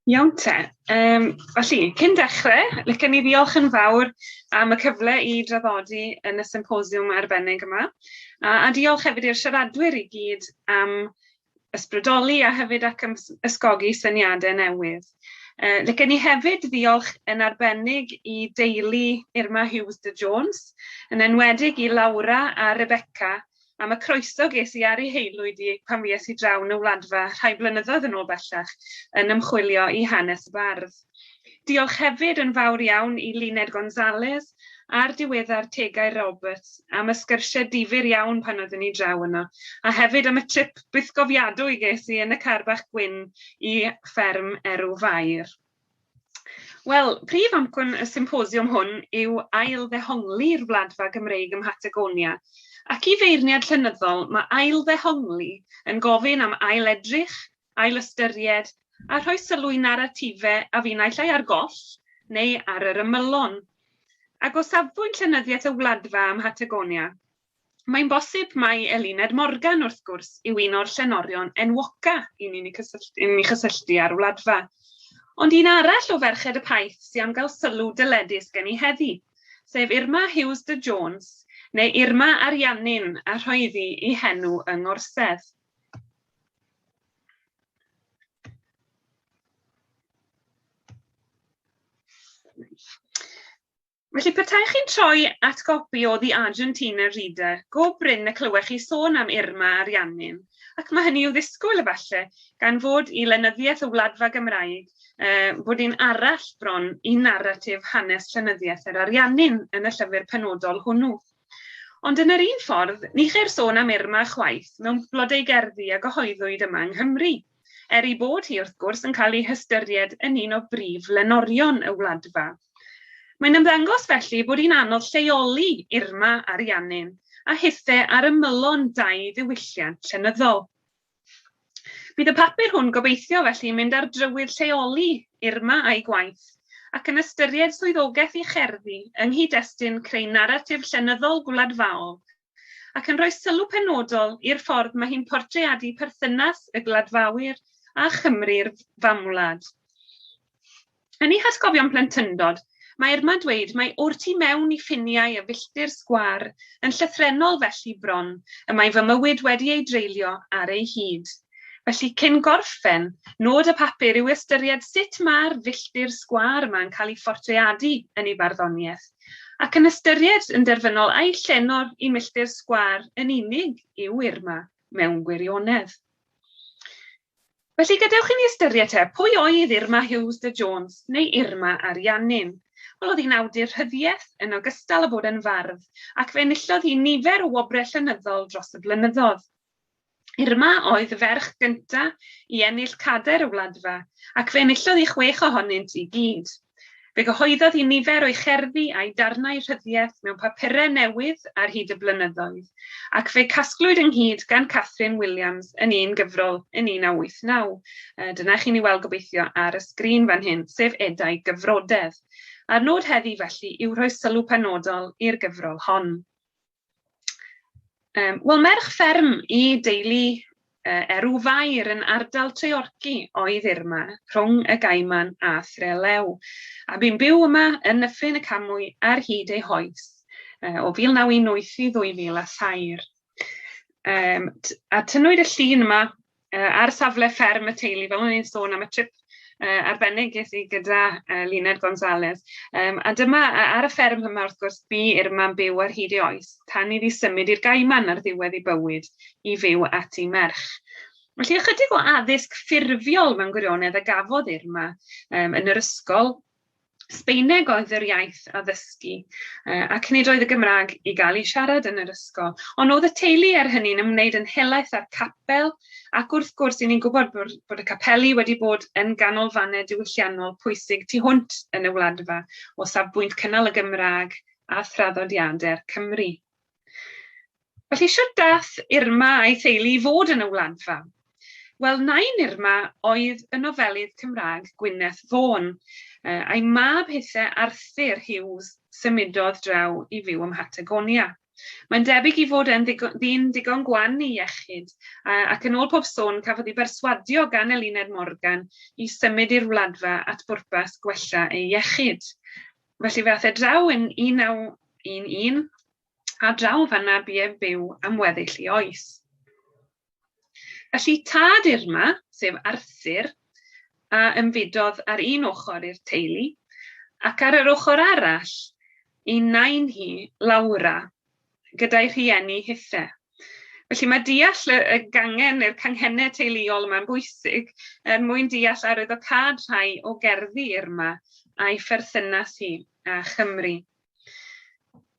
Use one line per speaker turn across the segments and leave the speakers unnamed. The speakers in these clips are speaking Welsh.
Iawn te. Felly, cyn dechrau, licen i ddiolch yn fawr am y cyfle i draddodi yn y symposiwm arbennig yma. A diolch hefyd i'r siaradwyr i gyd am ysbrydoli a hefyd ac am ysgogi syniadau newydd. Licen i hefyd ddiolch yn arbennig i deulu Irma Hughes de Jones, yn enwedig i Laura a Rebecca am y croeso ges i ar ei haelwyd i pan fues i draw yn y Wladfa rhai blynyddoedd yn ôl bellach yn ymchwilio i hanes y bardd. Diolch hefyd yn fawr iawn i Luned Gonzalez a'r diweddar Tegai Roberts am y sgyrsiau difyr iawn pan oeddwn ni draw yno, a hefyd am y trip bythgofiadwy ges i yn y car bach gwyn i fferm Erw Fair. Wel, prif amcan y symposiwm hwn yw ail-ddehongli'r Wladfa Gymreig ym Mhatagonia, ac i feirniad llenyddol mae ail-ddehongli yn gofyn am ail-edrych, ail-ystyried a rhoi sylw i naratifau a fu naill ai ar goll neu ar yr ymylon. Ac o safbwynt llenyddiaeth y Wladfa ym Mhatagonia, mae'n bosib mai Eluned Morgan, wrth gwrs, yw un o'r llenorion enwoca i ni'n ei chysylltu â'r Wladfa. Ond un arall o ferched y paith sy am gael sylw dyledus gen i heddi, sef Irma Hughes de Jones, neu Irma Ariannin, a rhoi iddi ei henw yng Ngorsedd. Felly, petai chi'n troi at gopi o The Argentina Reader, go brin y clywech chi sôn am Irma Ariannin, ac mae hynny i'w ddisgwyl efallai, gan fod i lenyddiaeth y Wladfa Gymraeg bod un arall bron i naratif hanes llenyddiaeth yr Ariannin yn y llyfr penodol hwnnw. Ond yn yr un ffordd, ni cheir sôn am Irma chwaith mewn blodeugerddi a gyhoeddwyd yma yng Nghymru, er ei bod hi, wrth gwrs, yn cael ei hystyried yn un o brif lenorion y Wladfa. Mae'n ymddangos felly bod hi'n anodd lleoli Irma Ariannin a hithe ar ymylon dau ddiwylliant llenyddol. Bydd y papur hwn gobeithio felly yn mynd ar drywydd lleoli Irma a'i gwaith ac yn ystyried swyddogaeth ei cherddi yng nghyd-destun creu naratif llenyddol gwladfaol ac yn rhoi sylw penodol i'r ffordd mae hi'n portreadu perthynas y gwladfawyr a Chymru'r famwlad. Yn ei hatgofion plentyndod, mae Irma'n dweud mai o'r tu mewn i ffiniau y filltir sgwâr, yn llythrennol felly bron, y mae fy mywyd wedi ei dreulio ar ei hyd. Felly, cyn gorffen, nod y papur yw ystyried sut mae'r filltir sgwâr yma'n cael ei phortreadu yn ei farddoniaeth, ac yn ystyried yn derfynol ai llenor i milltir sgwâr yn unig yw Irma mewn gwirionedd. Felly, gadewch i ni ystyried te, pwy oedd Irma Hughes de Jones neu Irma Ariannin? Wel, oedd hi'n awdur rhyddiaeth yn ogystal â bod yn fardd, ac fe enillodd hi nifer o wobrau llenyddol dros y blynyddoedd. Irma oedd y ferch gynta i ennill cadair y Wladfa, ac fe enillodd hi 6 ohonynt i gyd. Fe gyhoeddodd hi nifer o'i cherddi a'i darnau rhyddiaeth mewn papurau newydd ar hyd y blynyddoedd, ac fe casglwyd ynghyd gan Catherine Williams yn un gyfrol yn 1989. Dyna chi'n ei weld gobeithio ar y sgrin fan hyn, sef Edau Gyfrodedd. A'r nod heddi felly yw rhoi sylw penodol i'r gyfrol hon. Wel, merch fferm i deulu Erw Fair yn ardal Treorci oedd Irma, rhwng y Gaiman a Threlew, a bu'n byw yma yn Nyffryn y Camwy ar hyd ei hoes, o 1918 i 2003. A tynnwyd y llun yma ar safle fferm y teulu, fel o'n i'n sôn am y trip arbennig ges i gyda Luned Gonzalez. A dyma, ar y fferm yma, wrth gwrs, bu Irma'n byw ar hyd ei oes, tan iddi symud i'r Gaiman ar ddiwedd ei bywyd i fyw at ei merch. Felly, ychydig o addysg ffurfiol mewn gwirionedd a gafodd Irma yn yr ysgol. Sbaeneg oedd yr iaith addysgu, ac nid oedd y Gymraeg i gael ei siarad yn yr ysgol. Ond oedd y teulu er hynny'n ymwneud yn helaeth â'r capel, ac wrth gwrs, i ni'n gwybod bod y capeli wedi bod yn ganolfannau diwylliannol pwysig tu hwnt yn y Wladfa, o safbwynt cynnal y Gymraeg a thraddodiadau'r Cymry. Felly, shwt dath Irma a'i theulu i fod yn y Wladfa? Wel, nain Irma oedd y nofelydd Cymraeg Gwyneth Vaughan, a'i mab hithe Arthur Hughes symudodd draw i fyw ym Mhatagonia. Mae'n debyg i fod e'n ddyn digon gwan i iechyd, ac yn ôl pob sôn cafodd ei berswadio gan Eluned Morgan i symud i'r Wladfa at bwrpas gwella ei iechyd. Felly fe ath e draw yn 1911, a draw fanna bu e'n byw am weddill ei oes. Felly tad Irma, sef Arthur, a ymfudodd ar un ochr i'r teulu, ac ar yr ochr arall, ei nain hi, Laura, gyda'i rhieni hithe. Felly mae deall y, y gangen neu'r canghennau teuluol yma'n bwysig er mwyn deall arwyddocâd rhai o gerddi Irma a'i pherthynas hi â Chymru.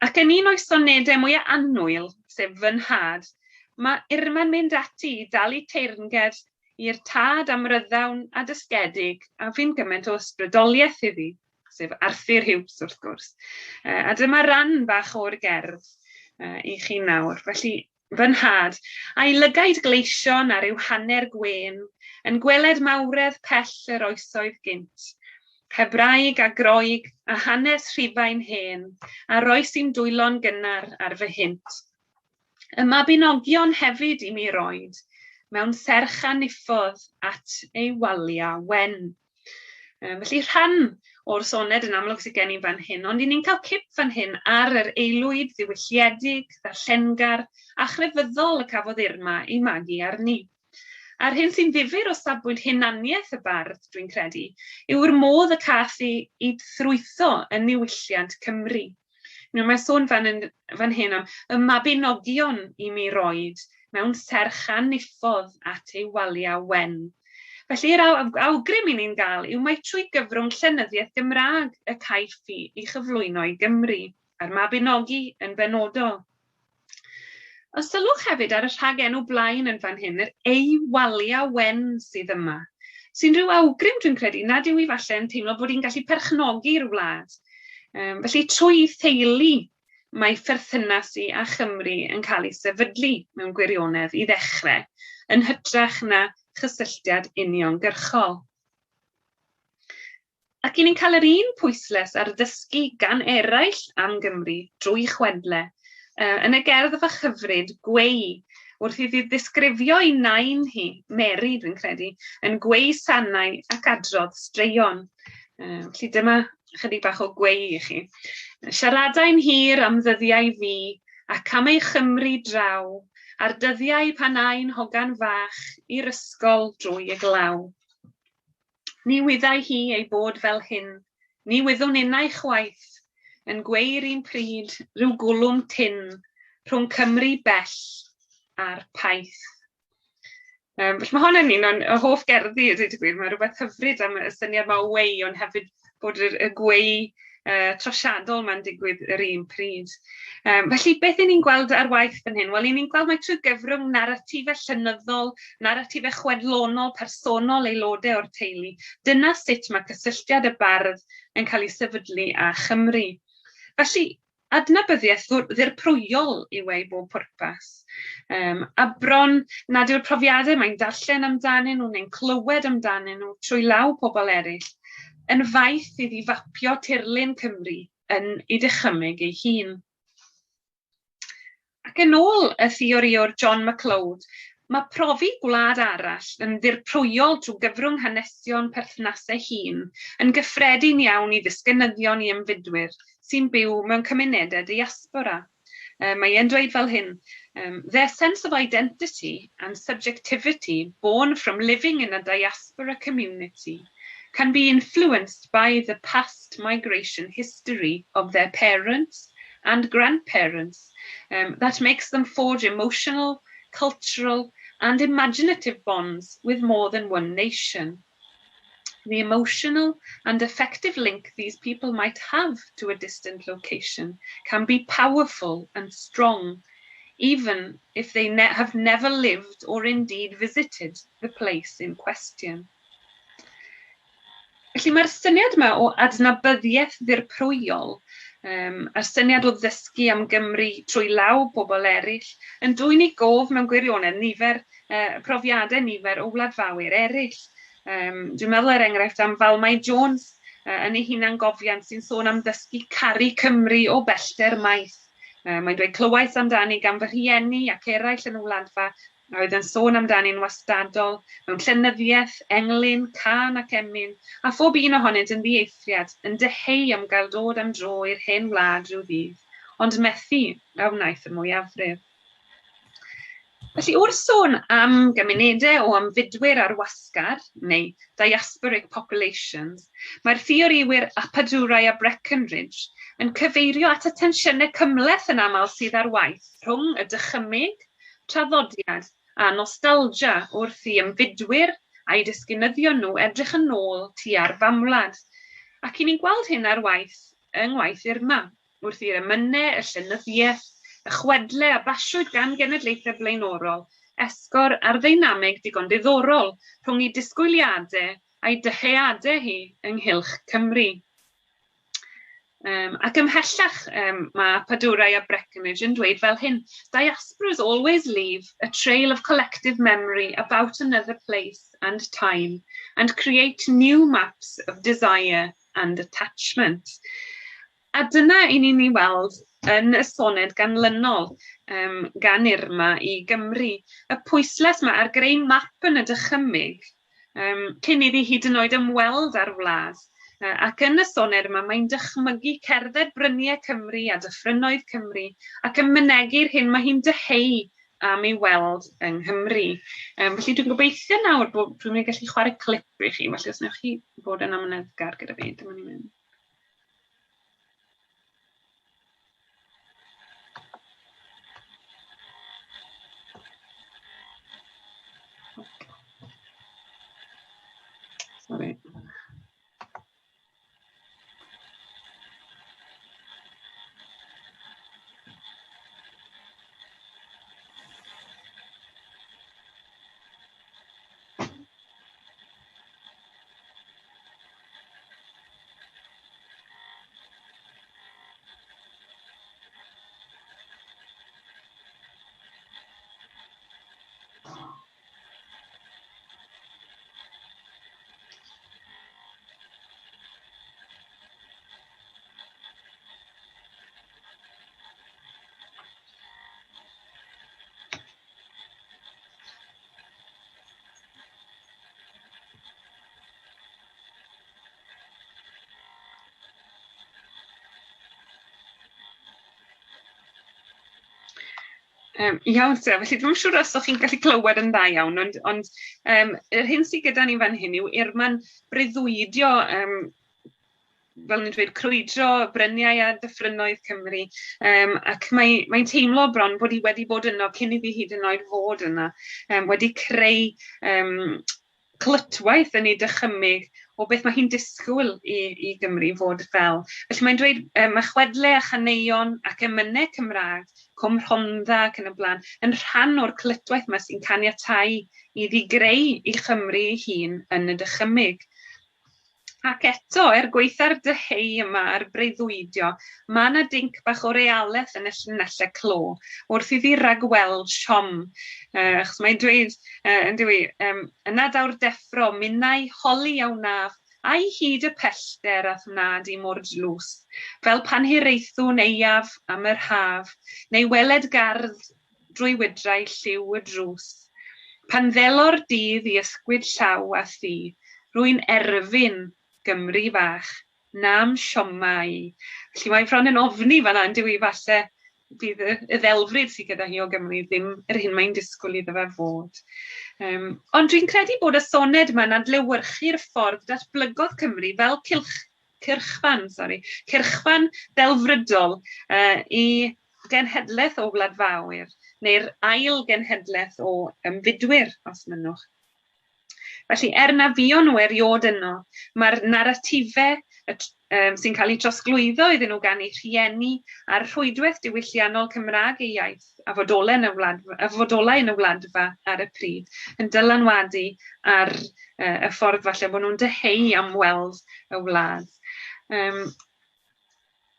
Ac yn un o'i sonedau mwyaf annwyl, sef Fy Nhad, mae Irma'n mynd ati i dalu teyrnged i'r tad amryddawn a dysgedig a fu'n gymaint o ysbrydoliaeth iddi, sef Arthur Hughes wrth gwrs. A dyma ran bach o'r gerdd i chi nawr. Felly, fy nhad, a'i lygaid gleision ar yw hanner gwên, yn gweled mawredd pell yr oesoedd gynt, Hebraeg a Groeg a hanes Rhufain hen, a roes i'm dwylo'n gynnar ar fy hynt. Y Mabinogion hefyd i mi roed, mewn serch a niffodd at ei walia wen. Felly rhan o'r soned yn amlwg sydd gen i fan hyn, ond i ni'n cael cip fan hyn ar yr aelwyd ddiwylliedig, ddarllengar a chrefyddol y cafodd Irma ei magu arni. A'r hyn sy'n ddifyr o safbwynt hunaniaeth y bardd, dwi'n credu, yw'r modd y cath i, i thrwytho yn niwylliant Cymru. You know, mae sôn fan, yn, fan hyn am y mabinogion i mi roed mewn serch a niffodd at ei waliau wen. Felly yr awgrym i ni'n gael yw mai trwy gyfrwng llenyddiaeth Gymraeg y caiff hi ei chyflwyno i Gymru, a'r Mabinogi yn benodol. Ond sylwch hefyd ar y rhagenw blaen yn fan hyn, yr ei walia wen sydd yma, sy'n rhyw awgrym dwi'n credu nad yw hi falle yn teimlo bod hi'n gallu perchnogi'r wlad. Felly trwy theulu mae pherthynas i a Chymru yn cael ei sefydlu mewn gwirionedd i ddechrau, yn hytrach na chysylltiad uniongyrchol. Ac i ni'n cael yr un pwysles ar ddysgu gan eraill am Gymru drwy chwedle, yn y gerdd fach hyfryd, Gweu, wrth iddi ddisgrifio ei nain hi, Mary dwi'n credu, yn gweu sanau ac adrodd straeon. Felly dyma chydig bach o gweu i chi. Siaradai'n hir am ddyddiau fi, ac am ei Chymru draw, a'r dyddiau pan ai'n hogan fach i'r ysgol drwy y glaw. Ni wyddai hi ei bod fel hyn, ni wyddwn innau chwaith, yn gweu'r un pryd rhyw gwlwm tyn rhwng Cymru bell a'r paith. Felly mae hon yn un o'n hoff gerddi, a dweud y gwir. Mae rhywbeth hyfryd am y syniad yma o weu, ond hefyd bod y, y gweu trosiadol ma'n digwydd yr un pryd. Felly, beth 'y ni'n gweld ar waith fan hyn? Wel, 'y ni'n gweld mai trwy gyfrwng naratifau llenyddol, naratifau chwedlonol, personol aelodau o'r teulu, dyna sut mae cysylltiad y bardd yn cael ei sefydlu â Chymru. Felly, adnabyddiaeth ddirprwyol yw e i bob pwrpas. A bron nad yw'r profiadau mae'n darllen amdanyn nhw neu'n clywed amdanyn nhw trwy law pobl eraill yn faith iddi fapio tirlun Cymru yn ei dychymyg ei hun. Ac yn ôl y theorïwr John MacLeod, mae profi gwlad arall yn ddirprwyol trwy gyfrwng hanesion perthnasau hun yn gyffredin iawn i ddisgynyddion i ymfudwyr sy'n byw mewn cymunedau diaspora. Mae e'n dweud fel hyn, "Their sense of identity and subjectivity born from living in a diaspora community can be influenced by the past migration history of their parents and grandparents that makes them forge emotional, cultural and imaginative bonds with more than one nation. The emotional and affective link these people might have to a distant location can be powerful and strong, even if they ne have never lived or indeed visited the place in question." Felly mae'r syniad yma o adnabyddiaeth ddirprwyol, a'r syniad o ddysgu am Gymru trwy law pobl eraill yn dwyn i gof mewn gwirionedd nifer, profiadau nifer o wladfawyr eraill. Dwi'n meddwl er enghraifft am Valmai Jones yn ei hunangofiant sy'n sôn am ddysgu caru Cymru o bellter maith. Mae'n dweud, clywais amdani gan fy rhieni ac eraill yn y Wladfa, a oedd yn sôn amdani'n wastadol mewn llenyddiaeth, englyn, cân ac emyn, a phob un ohonynt yn ddieithriad, yn dyheu am gael dod am dro i'r hen wlad rhyw ddydd, ond methu a wnaeth y mwyafrif. Felly, wrth sôn am gymunedau o ymfudwyr ar wasgar, neu diasporic populations, mae'r theoriwyr Appadurai a Breckinridge yn cyfeirio at y tensiynau cymhleth yn aml sydd ar waith rhwng y dychymyg, traddodiad a nostalgia wrth i ymfudwyr a'u disgynyddion nhw edrych yn ôl tua'r famwlad. Ac 'y ni'n gweld hyn ar waith yng ngwaith Irma, wrth i'r emynau, y llenyddiaeth, y chwedle a basiwyd gan genedlaethau blaenorol esgor ar ddeinameg digon diddorol rhwng ei disgwyliadau a'i dyheadau hi ynghylch Cymru. Ac ymhellach, mae Appadurai a Breckinridge yn dweud fel hyn, diasporas always leave a trail of collective memory about another place and time and create new maps of desire and attachment. A dyna i ni'n ei weld yn y soned ganlynol gan Irma i Gymru. Y pwyslais yma ar greu map yn y dychymyg cyn iddi hyd yn oed ymweld â'r wlad. Ac yn y soned yma mae'n dychmygu cerdded bryniau Cymru a dyffrynnoedd Cymru ac yn mynegu'r hyn mae hi'n dyheu am ei weld yng Nghymru. Felly dwi'n gobeithio nawr bod dwi'n mynd i gallu chwarae clip i chi, felly os wnewch chi fod yn amyneddgar gyda fi, dyma ni'n mynd. Sorry. Iawn te, felly dwi'm yn siŵr os o'ch chi'n gallu clywed yn dda iawn, ond yr hyn sydd gyda ni fan hyn yw Irma'n breuddwydio, fel ni'n dweud, crwydro bryniau a dyffrynnoedd Cymru, ac mae'n teimlo bron bod hi wedi bod yno cyn iddi hyd yn oed fod yna, wedi creu clytwaith yn ei dychymyg o beth mae hi'n disgwyl i Gymru fod fel. Felly mae'n dweud, mae chwedle a chaneuon ac emynau Cymraeg, Cwm Rhondda ac yn y blaen, yn rhan o'r clytwaith yma sy'n caniatáu iddi greu ei Chymru ei hun yn y dychymyg. Ac eto, er gwaetha'r dyheu yma a'r breuddwydio, mae yna dinc bach o realaeth yn y llinellau clo wrth iddi ragweld siom. Achos mae'n dweud, yn dyw i, yna daw'r deffro, minnau holi a wnaf, a'i hyd y pellter a'th wna di mor dlws, fel pan hiraethwn aeaf am yr haf, neu weled gardd drwy wydrau lliw y drws. Pan ddelo'r dydd i ysgwyd llaw a thŷ, rwy'n erfyn Gymru fach, na'm sioma i. Felly mae bron yn ofni fan'na, yn dyw i, falle bydd y ddelfryd sydd gyda hi o Gymru ddim yr hyn mae'n disgwyl iddo fe fod. Ond dwi'n credu bod y soned yma'n adlewyrchu'r ffordd datblygodd Cymru fel cyrchfan delfrydol i genhedlaeth o wladfawyr, neu'r ail genhedlaeth o ymfudwyr, os mynnwch. Felly, er na fuon nhw erioed yno, mae'r naratifau sy'n cael eu trosglwyddo iddyn nhw gan eu rhieni a'r rhwydwaith diwylliannol Cymraeg ei iaith a fodolai yn y wladfa ar y pryd, yn dylanwadu ar y ffordd falle bod nhw'n dyheu am weld y wlad.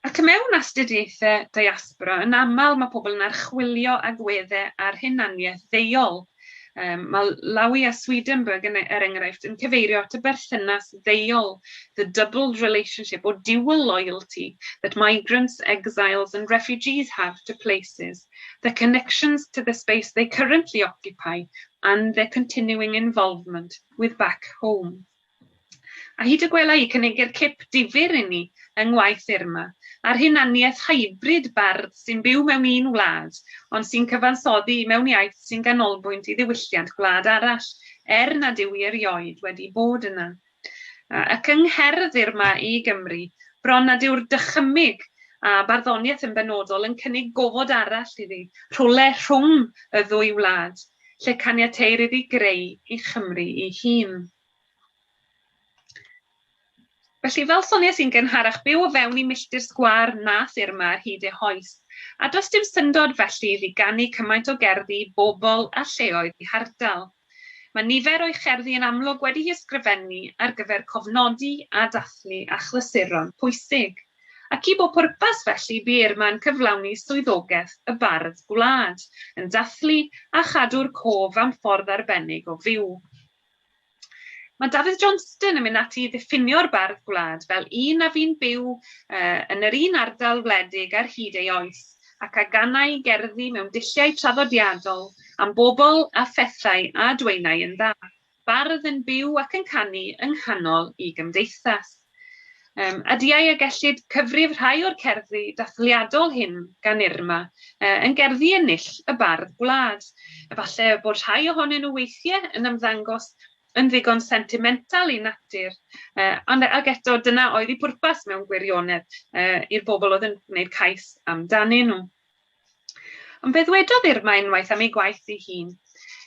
Ac mewn astudiaethau diaspora, yn aml mae pobl yn archwilio agweddau ar hunaniaeth ddeuol. Mae Lowy a Swedenberg, yn, er enghraifft, yn cyfeirio at y berthynas ddeuol, the double relationship or dual loyalty that migrants, exiles and refugees have to places, the connections to the space they currently occupy and their continuing involvement with back home. A hyd y gwela i, cynigir cip difyr i ni yng ngwaith Irma, a'r hunaniaeth hybrid bardd sy'n byw mewn un wlad, ond sy'n cyfansoddi mewn iaith sy'n ganolbwynt i ddiwylliant gwlad arall, er nad yw hi erioed wedi bod yna. Ac yng ngherdd Irma i Gymru, bron nad yw'r dychymyg a barddoniaeth yn benodol yn cynnig gofod arall iddi, rhywle rhwng y ddwy wlad, lle caniateir iddi greu ei Chymru ei hun. Felly, fel soniais i'n gynharach, byw o fewn i milltir sgwâr nath Irma ar hyd ei hoes, a does dim syndod felly iddi ganu cymaint o gerddi i bobl a lleoedd ei hardal. Mae nifer o'i cherddi yn amlwg wedi hysgrifennu ar gyfer cofnodi a dathlu achlysuron pwysig. Ac i bob pwrpas felly, bu Irma'n cyflawni swyddogaeth y bardd gwlad, yn dathlu a chadw'r cof am ffordd arbennig o fyw. Mae Dafydd Johnston yn mynd ati i ddiffinio'r bardd gwlad fel un a fu'n byw yn yr un ardal wledig ar hyd ei oes, ac a ganai gerddi mewn dulliau traddodiadol am bobl a phethau a adwaenai yn dda, bardd yn byw ac yn canu yng nghanol ei gymdeithas. A diau y gellid cyfrif rhai o'r cerddi dathliadol hyn gan Irma yn gerddi ennill y bardd gwlad. Efallai bod rhai ohonyn nhw weithiau yn ymddangos yn ddigon sentimental i natur, ond ag eto dyna oedd ei pwrpas mewn gwirionedd i'r bobl oedd yn gwneud cais amdanyn nhw. Ond fe ddwedodd Irma unwaith am ei gwaith ei hun,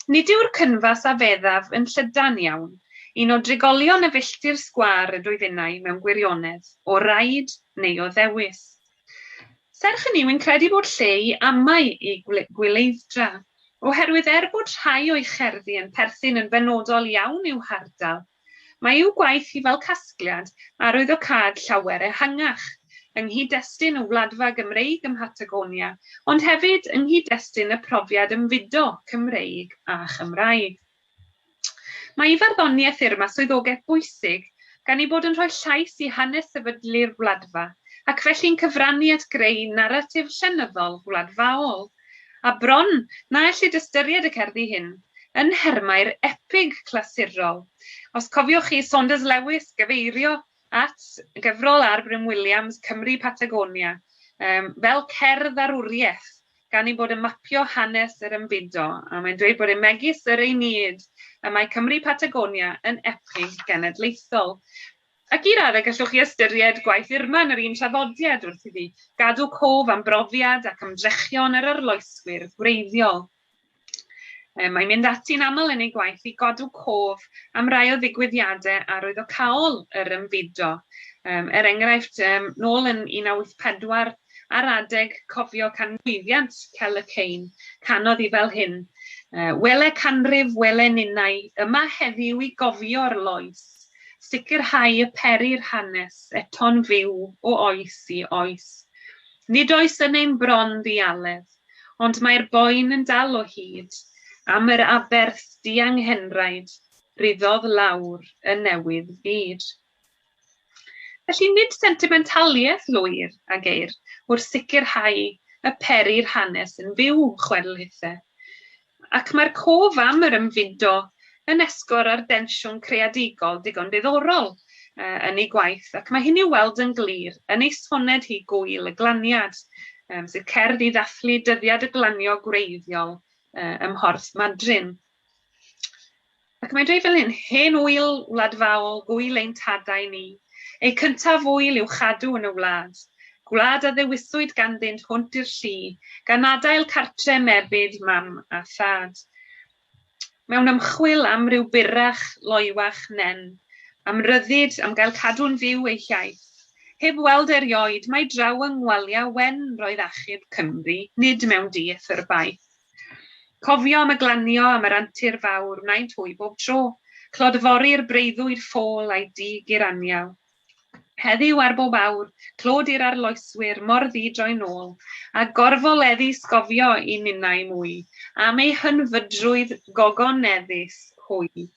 "Nid yw'r cynfas a feddaf yn llydan iawn, un o drigolion y filltir sgwâr ydw i finnau mewn gwirionedd, o raid neu o ddewis." Serch hynny, wy'n credu bod lle i amau ei gwyleidd-dra, oherwydd er bod rhai o'i cherddi yn perthyn yn benodol iawn i'w hardal, mae i'w gwaith hi fel casgliad arwyddocâd llawer ehangach, yng nghyd-destun y Wladfa Gymreig ym Mhatagonia, ond hefyd yng nghyd-destun y profiad ymfudo Cymreig a Chymraeg. Mae i farddoniaeth Irma swyddogaeth bwysig, gan ei bod yn rhoi llais i hanes sefydlu'r Wladfa, ac felly'n cyfrannu at greu naratif llenyddol gwladfaol. A bron na ellid ystyried y cerddi hyn yn nhermau'r epig clasurol. Os cofiwch chi Saunders Lewis gyfeirio at gyfrol ar Bryn Williams, Cymru Patagonia, fel cerdd arwriaeth, gan ei bod yn mapio hanes yr ymfudo, a mae'n dweud bod e megis yr Aeneid, y mae Cymru Patagonia yn epig genedlaethol. Ac i raddau gallwch chi ystyried gwaith Irma yn yr un traddodiad wrth iddi gadw cof am brofiad ac ymdrechion yr arloeswyr gwreiddiol. Mae'n mynd ati'n aml yn ei gwaith i gadw cof am rai o ddigwyddiadau arwyddocaol yr ymfudo. Er enghraifft, nôl yn 1984, ar adeg cofio canmlwyddiant Cel y Cein, canodd hi fel hyn: "Wele canrif, wele ninnau, yma heddiw i gofio'r loes, sicrhau y pery'r hanes eto'n fyw o oes i oes. Nid oes yn ein bron ddialedd, ond mae'r boen yn dal o hyd, am yr aberth dianghenraid ruddodd lawr y newydd fyd." Felly nid sentimentaliaeth lwyr a geir wrth sicrhau y pery'r hanes yn fyw, chwedl hithe. Ac mae'r cof am yr ymfudo yn esgor ar densiwn creadigol digon diddorol yn ei gwaith, ac mae hyn i'w weld yn glir yn ei soned hi Gŵyl y Glaniad, sydd cerdd i ddathlu dyddiad y glanio gwreiddiol ym Mhorth Madryn. Ac mae'n dweud fel hyn: "Hen ŵyl wladfaol, gŵyl ein tadau ni, ei cyntaf ŵyl i'w chadw yn y wlad, gwlad a ddewiswyd ganddynt hwnt i'r llu, gan adael cartre mebyd mam a thad. Mewn ymchwil am ryw burach loywach nen, am ryddid, am gael cadw'n fyw ei hiaith, heb weld erioed mai draw yng Ngwalia Wen roedd achub Cymru, nid mewn dieithr baith. Cofio am y glanio, am yr antur fawr, wnaent hwy bob tro, clodfori'r breuddwyd ffôl a'i dig i'r anial. Heddiw ar bob awr, clod i'r arloeswyr mor ddi-droi nôl, a gorfoleddu sgofio i ninnau mwy, am eu hynfydrwydd gogoneddus hwy.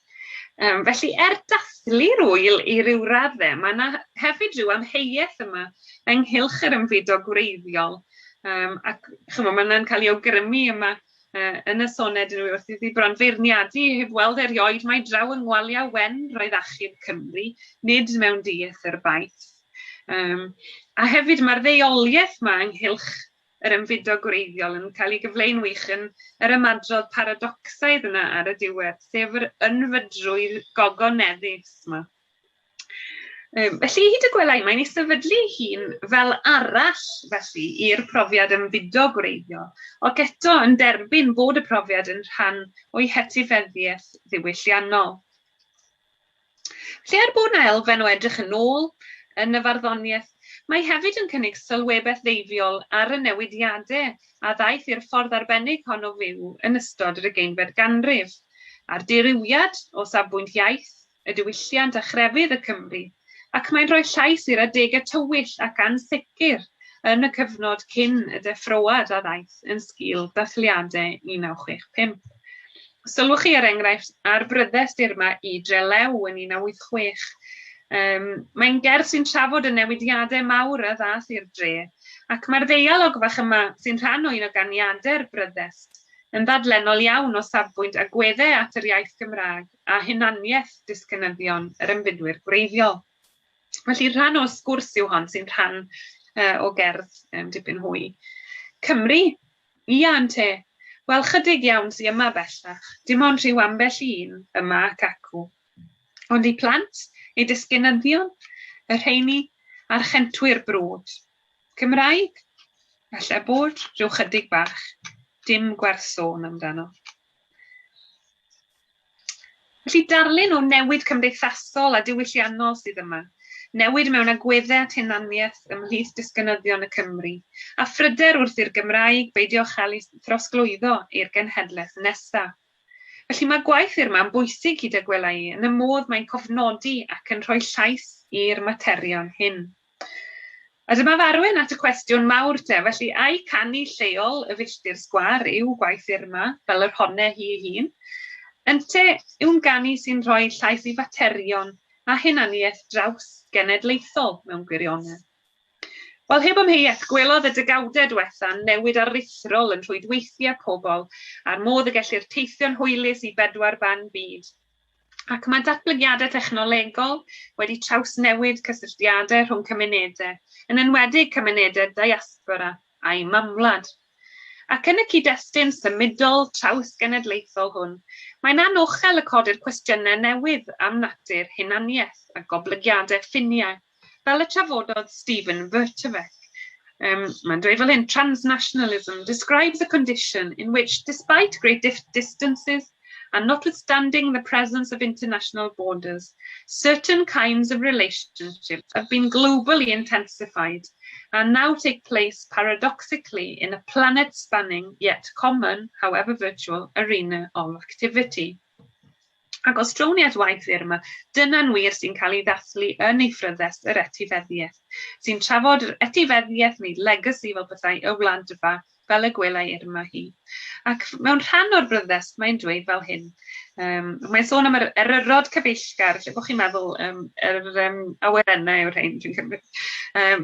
Felly, er dathlu'r ŵyl i ryw raddau, mae yna hefyd rhyw amheuaeth yma ynghylch yr ymfudo gwreiddiol. Ac chimod, mae yna'n cael ei awgrymu yma yn y soned yn wrth iddi bron feirniadu heb weld erioed mai draw yng Ngwalia Wen roedd achub Cymru, nid mewn dieithr baith. A hefyd mae'r ddeuoliaeth yma ynghylch yr ymfudo gwreiddiol yn cael ei gyfleu'n wych yn yr ymadrodd paradocsaidd yna ar y diwedd, sef yr ynfydrwydd gogoneddus yma. Felly, hyd y gwela i, mae'n ei sefydlu ei hun fel arall, felly, i'r profiad ymfudo gwreiddiol, ac eto yn derbyn bod y profiad yn rhan o'i hetifeddiaeth ddiwylliannol. Felly, er bod 'na elfen o edrych yn ôl yn y farddoniaeth, mae hefyd yn cynnig sylwebaeth ddeifiol ar y newidiadau a ddaeth i'r ffordd arbennig hon o fyw yn ystod yr ugeinfed ganrif, a'r dirywiad o safbwynt iaith, y diwylliant a chrefydd y Cymry, ac mae'n rhoi llais i'r adegau tywyll ac ansicr yn y cyfnod cyn y deffroad a ddaeth yn sgil dathliadau 1965. Sylwch chi, er enghraifft, ar bryddest Irma i Drelew yn 1986. Mae'n gerdd sy'n trafod y newidiadau mawr a ddaeth i'r dre, ac mae'r ddeialog fach yma, sy'n rhan o un o ganiadau'r bryddest, yn ddadlennol iawn o safbwynt agweddau at yr iaith Gymraeg a hunaniaeth disgynyddion yr ymfudwyr gwreiddiol. Felly rhan o sgwrs yw hon sy'n rhan o gerdd dipyn hwy. Cymru, ia ynte, wel chydig iawn sy yma bellach, dim ond rhyw ambell un yma ac acw. Ond eu plant, eu disgynyddion, y rheini a'r chentwyr brwd. Cymraeg? Falle bod rhyw chydig bach, dim gwerth sôn amdano. Felly darlun o newid cymdeithasol a diwylliannol sydd yma, newid mewn agweddau at hunaniaeth ymhlith disgynyddion y Cymry, a phryder wrth i'r Gymraeg beidio chael ei throsglwyddo i'r genhedlaeth nesaf. Felly mae gwaith Irma yn bwysig hyd y gwela i, yn y modd mae'n cofnodi ac yn rhoi llais i'r materion hyn. A dyma farwen at y cwestiwn mawr te, felly ai canu lleol y filltir sgwâr yw gwaith Irma, fel yr honne hi ei hun, ynte yw'n ganu sy'n rhoi llais i faterion a hunaniaeth draws genedlaethol mewn gwirionedd? Wel, heb amheuaeth, gwelodd y degawdau diwetha newid aruthrol yn rhwydweithiau pobl a'r modd y gellir teithio'n hwylus i bedwar ban byd. Ac mae datblygiadau technolegol wedi trawsnewid cysylltiadau rhwng cymunedau, yn enwedig cymunedau diaspora a'i mamwlad. Ac yn y cyd-destun symudol traws-genedlaethol hwn, mae'n anochel y codir cwestiynau newydd am natur hunaniaeth a goblygiadau ffiniau, fel y trafododd Stephen Vertovec. Mae'n dweud fel hyn, "Transnationalism describes a condition in which, despite great distances and notwithstanding the presence of international borders, certain kinds of relationships have been globally intensified and now take place paradoxically in a planet-spanning yet common, however virtual, arena of activity." Ac os drown ni at waith Irma, dyna'n wir sy'n cael ei ddathlu yn ei phryddest yr etifeddiaeth, sy'n trafod yr etifeddiaeth neu legacy fel bethau y wladfa fel y gwelai Irma hi. Ac mewn rhan o'r bryddest mae'n dweud fel hyn, mae'n sôn am yr eryrod cyfeillgar, lle bod chi'n meddwl yr awyrennau yw'r rhain, dwi'n cymryd.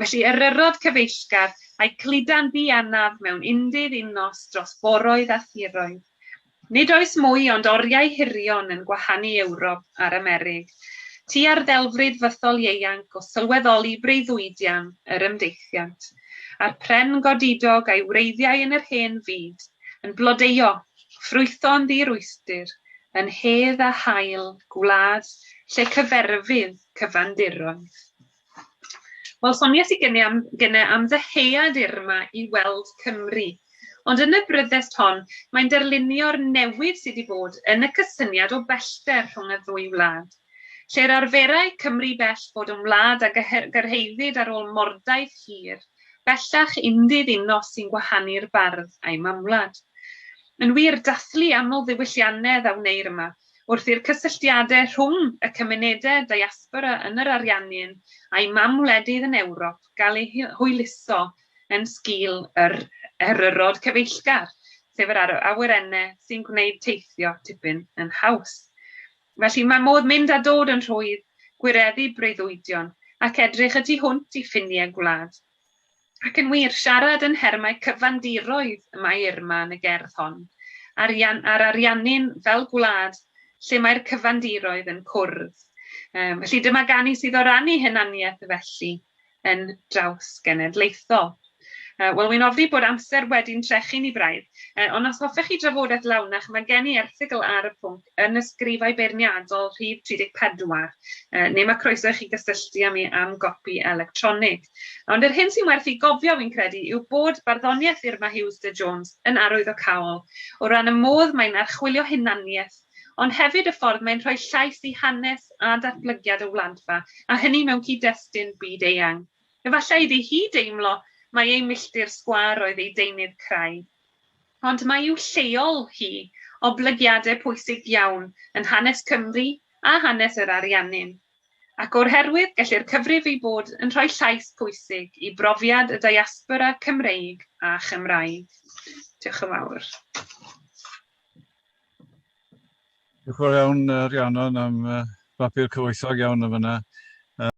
Felly eryrod cyfeillgar a'i cluda'n ddianaf mewn undydd unnos dros foroedd a thiroedd. Nid oes mwy ond oriau hirion yn gwahanu Ewrop a'r Amerig. Ti ar ddelfryd fythol ieuanc o sylweddoli breuddwydian yr ymdeithiant, a'r pren godidog a'i wreiddiau yn yr hen fyd, yn blodeuo, ffrwytho'n ddirwystr, yn hedd a haul gwlad lle cyferfydd cyfandiroedd. Wel, soniais i gynne am, gynne am ddyhead Irma i weld Cymru. Ond yn y bryddest hon, mae'n darlunio'r newid sydd wedi bod yn y cysyniad o bellter rhwng y ddwy wlad. Lle'r arferai Cymru bell fod yn wlad a gyrhaeddid ar ôl mordaith hir, bellach undydd unnos sy'n gwahanu'r bardd a'i mamwlad. Yn wir, dathlu aml ddiwylliannedd a wneir yma, wrth i'r cysylltiadau rhwng y cymunedau diaspora yn yr Ariannin a'i mam wledydd yn Ewrop gael eu hwyluso yn sgil yr eryrod cyfeillgar, sef yr awyrennau sy'n gwneud teithio tipyn yn haws. Felly mae modd mynd a dod yn rhwydd, gwireddu breuddwydion ac edrych y tu hwnt i ffiniau gwlad. Ac yn wir, siarad yn nhermau cyfandiroedd y mae Irma yn y gerdd hon, arian, a'r Ariannin fel gwlad lle mae'r cyfandiroedd yn cwrdd. Felly dyma ganu sydd o rannu hunaniaeth felly yn draws genedlaethol. Wel, wy'n ofni bod amser wedi'n trechu ni braidd, ond os hoffech chi drafodaeth lawnach, mae gen i erthygl ar y pwnc yn ysgrifau beirniadol rhif 34, neu mae croeso i chi gysylltu â mi am gopi electronig. Ond yr hyn sy'n werth i gofio, fi'n credu, yw bod barddoniaeth Irma Hughes de Jones yn arwyddocaol o ran y modd mae'n archwilio hunaniaeth, ond hefyd y ffordd mae'n rhoi llais i hanes a datblygiad y wladfa, a hynny mewn cyd-destun byd eang. Efallai iddi hi deimlo mai ei milltir sgwâr oedd ei deunydd craidd. Ond mae i'w lleol hi oblygiadau pwysig iawn yn hanes Cymru a hanes yr Ariannin. Ac o'r herwydd, gellir cyfrif ei bod yn rhoi llais pwysig i brofiad y diaspora Cymreig a Chymraeg. Diolch yn fawr.
Diolch yn fawr iawn, Rhiannon, am bapur cyfoethog iawn yn fyna.